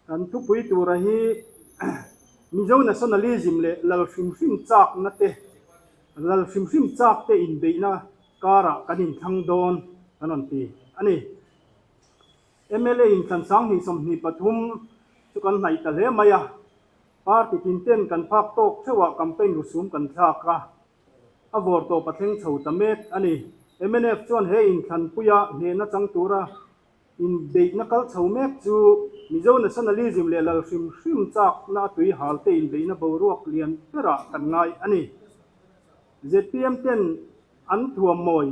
Kan thupui tura hi Mizo nationalism leh lal hrim hrim chakna te, lal hrim hrim chak te inbeihna karah kan inthlang dawn kan rawn ti a ni. Mla inthlan 2023 chu kan hnaih ta hle mai a, party tin ten kan phak tawk theuhah campaign rusum kan thlak a, a vawr tawp a thleng chho ta mek a ni. Mnf chuan he inthlanpuia hnehna chang tura inbeihna kal chho mek chu Mizo nationalism leh lal hrim hrim chakna a tui hal te inbeihna boruak lian berah kan ngai a ni. Zpm ten an thuammawi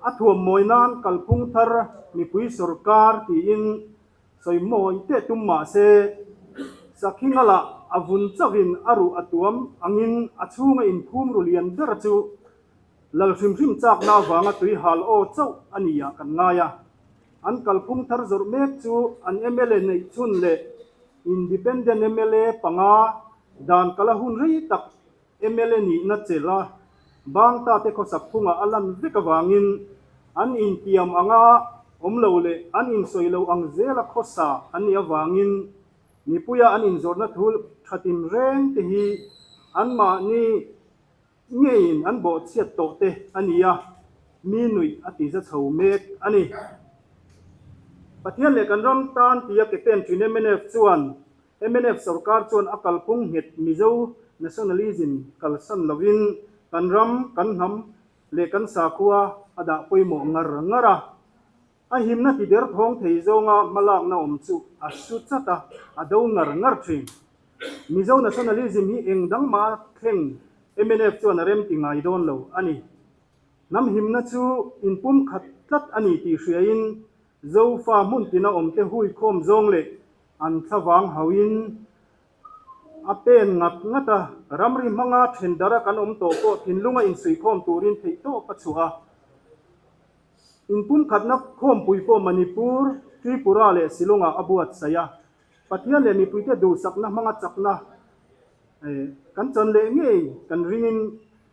A thuam mawi nan kalphung thar mipui sorkar tiin sawi mawi teh tum mah se, Sakhinga lah a vun chauhin a ruh a tuam angin a chhunga inphum ru lian ber chu lal hrim hrim chakna avanga tui hal aw chauh a ni ah kan ngai a. An kalphung thar zawrh mek chu an mla neih chhun leh Independent mla panga dan kala hun rei tak Mla nihna chelh a, bangtate khawsak phungah a lan vek avangin an intiam anga awm lo leh an insawi lo ang zela khawsa an nih avangin mipuia an inzawrhna thu tha tinreng te hi anmahni ngeiin an bawhchhiat tawh te a ni a, mi nuih a ti za chho mek a ni. Pathian leh kan ram tan tia ke pen thin mnf chuan Mnf sorkar chuan a kalphung nghet Mizo nationalism kalsan lovin kan ram, kan hnam leh kan sakhua a dah pawimawh ngar ngar a. A himna ti der thawng thei zawnga hmalakna awm chu a su chat a, a do ngar ngar thin. Mizo nationalism hi eng dang mah a thleng mnf chuan a rem ti ngai dawn lo a ni. Hnam himna chu inpumkhat tlat a ni tih hriain Zofa hmun tina awmte huikhawm zawng leh An thlavang hauhin a pen ngat ngat a, ramri hmanga then dara kan awm tawh pawh thinlunga insuihkhawm turin theihtawp a chhuah a. Inpumkhatna khawmpui pawh Manipur, Tripura leh Shillong-ah a buatsaih a. Pathian leh mipuite duhsakna hmanga chakna kan chan leh ngei kan ringin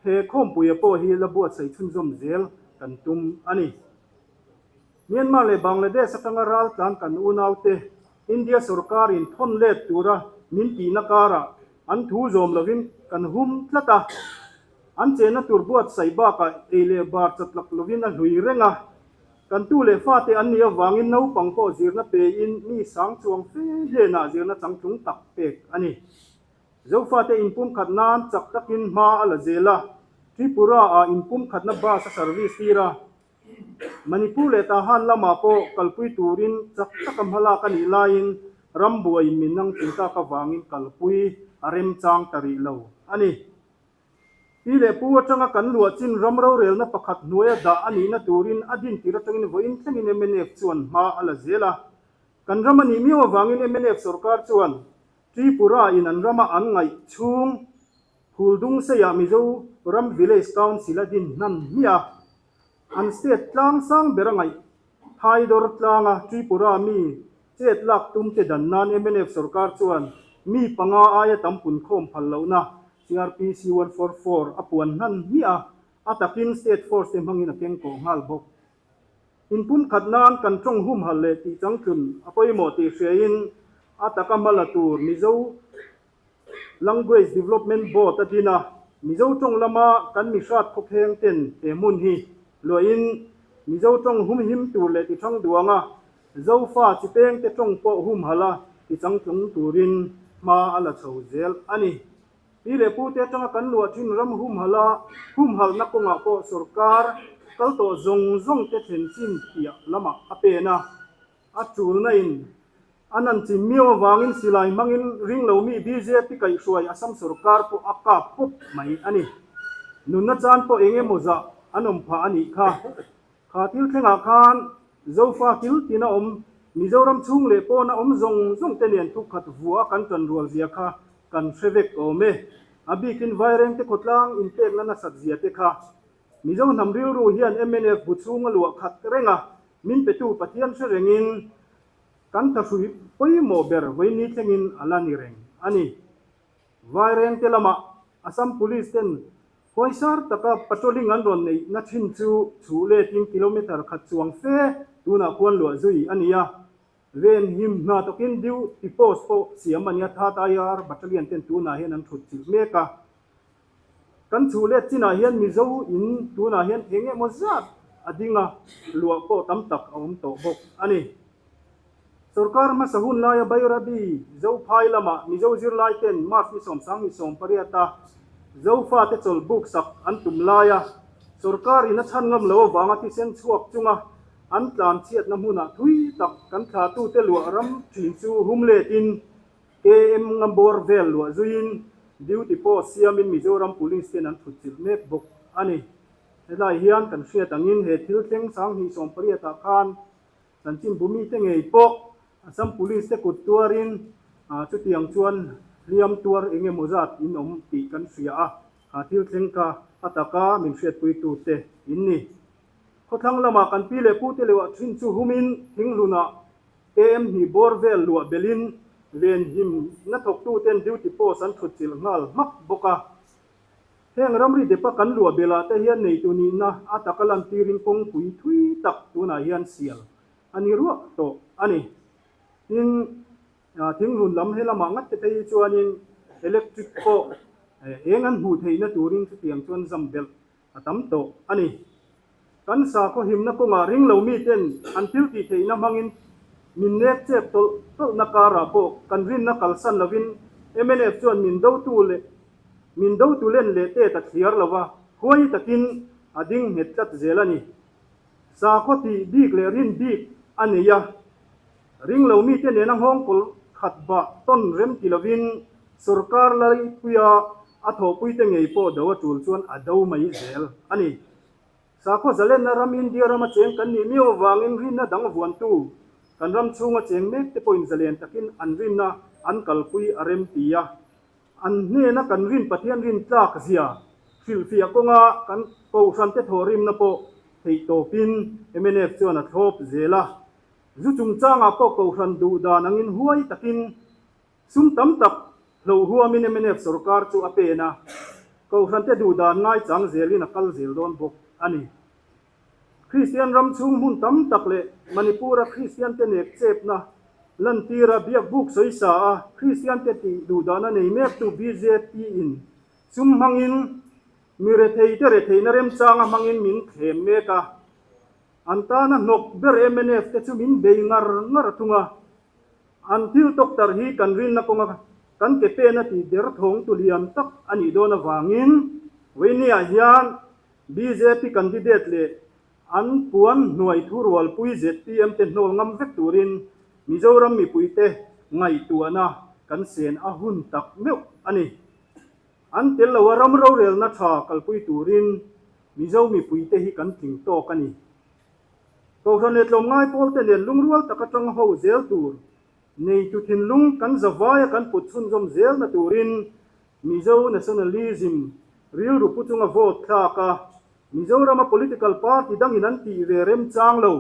he khawmpuia pawh hi la buatsaih chhunzawm zel kan tum a ni. Myanmar leh Bangladesh atanga raltlan kan unaute India sorkarin thawn let tura min tihna karah an thu zawm lovin kan hum tlat a. An chenna tur buatsaih bakah ei leh bar chatlak lovin a hlui reng a. Kan tu leh fate an nih avangin naupang pawh zirna pein mi sang chuang fe hnenah zirna changtlung tak pek a ni. Zofate inpumkhat nan chak takin hma a la zel a, Tripura-ah inpumkhatna bus a service tir a. Manipur leh Tahan lamah pawh kalpui turin chak taka hmalak a nih laiin rambuaiin min nang chin tak avangin kalpui a remchang ta rih lo a ni. Pi leh pu atanga kan luah chin ram rorelna pakhat hnuaia dah a nihna turin a din tir atangin vawiin thlengin mnf chuan hma a la zel a. Kan ram a nih miau avangin mnf sorkar chuan Tripura in an rama an ngaih chhung Phuldungseiah Mizo ram Village Council a din hnan hmiah a. An state tlang sang ber a ngaih Thaidawr tlanga Tripura mi chet lak tum te dan nan mnf sorkar chuan mi panga aia tam punkhawm phal lohna CRPC 144 a puan hnan hmiah a, a takin state force te hmangin a keng kawh nghal bawk. Inpumkhat nan kan tawng humhalh leh tih changtlun a pawimawh tih hriain a taka hmala tur Mizo Language Development Board a din a, Mizo tawng lama kan mihrat khawkheng ten he hmun hi luahin Mizo tawng humhim tur leh tichang duanga Zofa chi pengte tawng pawh humhalh a tichangtlung turin hma a la chho zel a ni. Pi leh pute atanga kan luah thin ram humhalh a humhalhna kawngah pawh sorkar kal tawh zawng zawng te thlen chin piah lamah a pen a, a tulna in A nan chin miau avangin silai hmangin ring lo mi bjp kaihhruai Assam sorkar pawh a kap pawp mai a ni. Nunna chan pawh eng emaw zah an awm phah a nih kha. Kha thil thlengah khan Zofa kil tina awm Mizoram chhung leh pawna awm zawng zawng te nen thukhat vua kan tan rual zia kha kan hre vek awm e. A bikin Vairengte khawtlang inpekna nasat zia te kha. Mizo hnam rilru hian mnf bu chhung a luah khat reng a, min petu Pathian hre rengin Kan thahrui pawimawh ber vawiin thlengin a la ni reng a ni. Vairengte lamah Assam Police ten huaisar taka patrolling an rawn neih na thin chu chhuh letin kilometre khat chuang fe tunah khuan luah zui a ni a. Ven him hna tawkin duty post pawh siam a nia, Third IR Battalion ten tunah hian an thut chilh mek a. Kan chhuh let chinah hian Mizo in tunah hian eng emaw zat a ding a, luah pawh tam tak a awm tawh bawk a ni. Sorkar hmasa hun laia Bairabi Zophai lama Mizo zirlai ten March ni 18 a Zofate chawlh buk sak an tum laia sorkar in a chhan ngam lo avanga thisen chhuak chunga an tlan chhiatna hmunah thui tak kan thlatute luah ram thin chu hum letin KM Ngambawr vel luah zuiin duty post siamin Mizoram Police ten an thut chilh mek bawk a ni. Helai hian kan hriat angin he thil thleng 2018 ah khan Chanchinbu mite ngei pawh Assam Police te kut tuarin chutiang chuan hliam tuar eng emaw zat in awm tih kan hria a, kha thil thleng kha a taka min hriatpuitute in ni. Khawthlang lamah kan pi leh pute leuah thin chu humin thinghlunah KM hnih bawr vel luah belhin venhimna thawktuten duty post an thutchilh nghal hmak bawk a. Heng ramri depa kan luah belah te hian neitu nihna a taka lantirin kawngpui thui tak tunah hian sial a ni ruah tawh a ni. Tin, thinghlun lam he lamah ngat te phei hi chuanin electric pawh eng an hmuh theihna turin chutiang chuan zam belh a tam tawh a ni. Kan sakhaw himna kawngah ring lo miten an thil tih theihna hmangin min nek chep tawlh tawlhna karah pawh kan rinna kalsan lovin mnf chuan min dotu leh min dotu len leh tet a thliar lo va, huai takin a ding nghet tlat zel a ni. Sakhaw tih bik leh rin bik a nei a, ring lo mite nena nghawng kawl khat bah tawn rem ti lovin sorkar laipuia a thawhpuite ngei pawh do a tul chuan a do mai zel a ni. Sakhaw zalenna ram India rama cheng kan nih miau avangin rinna dang vuantu kan ram chhunga cheng mek te pawhin zalen takin an rinna an kalpui a rem ti a. An hnena kan rin Pathian rin tlak zia hrilhfiah kawnga kan kohhrante thawhrimna pawh theih tawpin mnf chuan a thlawp zel a. Zu chungchangah pawh kohhran duh dan angin huai takin Sum tam tak hloh huamin mnf sorkar chu a pen a, Kohhrante duhdan ngaichang zelin a kal zel dawn bawk a ni. Kristian ram chhung hmun tam tak leh Manipur-a Kristiante nek chepna lantira biakbuk sawisa a Kristiante tih duhdahna nei mektu BJP-in sum hmangin mi retheite retheihna remchanga hmangin min thlem mek a, an tana hnawk ber mnf te chu min bei ngar ngar thung a. An thil tawktar hi kan rinna kawnga kan ke pena tih der thawng tu lian tak a nih dawn avangin Wayne-ah hian bjp candidate leh an puan hnuai thurualpui zpm te hnawl ngam vek turin Mizoram mipuite ngaihtuahna kan sen a hun tak meuh a ni. An tel loa ram rorelna tha kalpui turin Mizo mipuite hi kan tling tawk a ni. Kohhran leh tlawmngai pawlte nen lungrual tak atang ho zel tur, neitu thinlung kan zavaia kan put chhunzawm zelna turin Mizo nationalism rilru pu chunga vote thlak a, Mizorama political party dangin an tih ve remchang lo,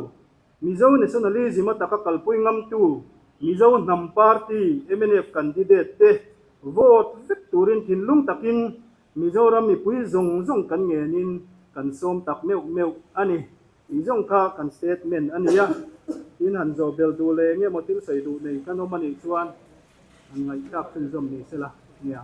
Mizo nationalism a taka kalpui ngamtu Mizo hnam party mnf candidate te vote vek turin thinlung takin Mizoram mipui zawng zawng kan ngenin kan sawm tak meuh meuh a ni. Tih zawng kha kan statement a ni a, tin han zawh bel duh leh eng emaw thil sawi duh nei kan awm a nih chuan han ngaihthlak chhunzawm ni sela nia.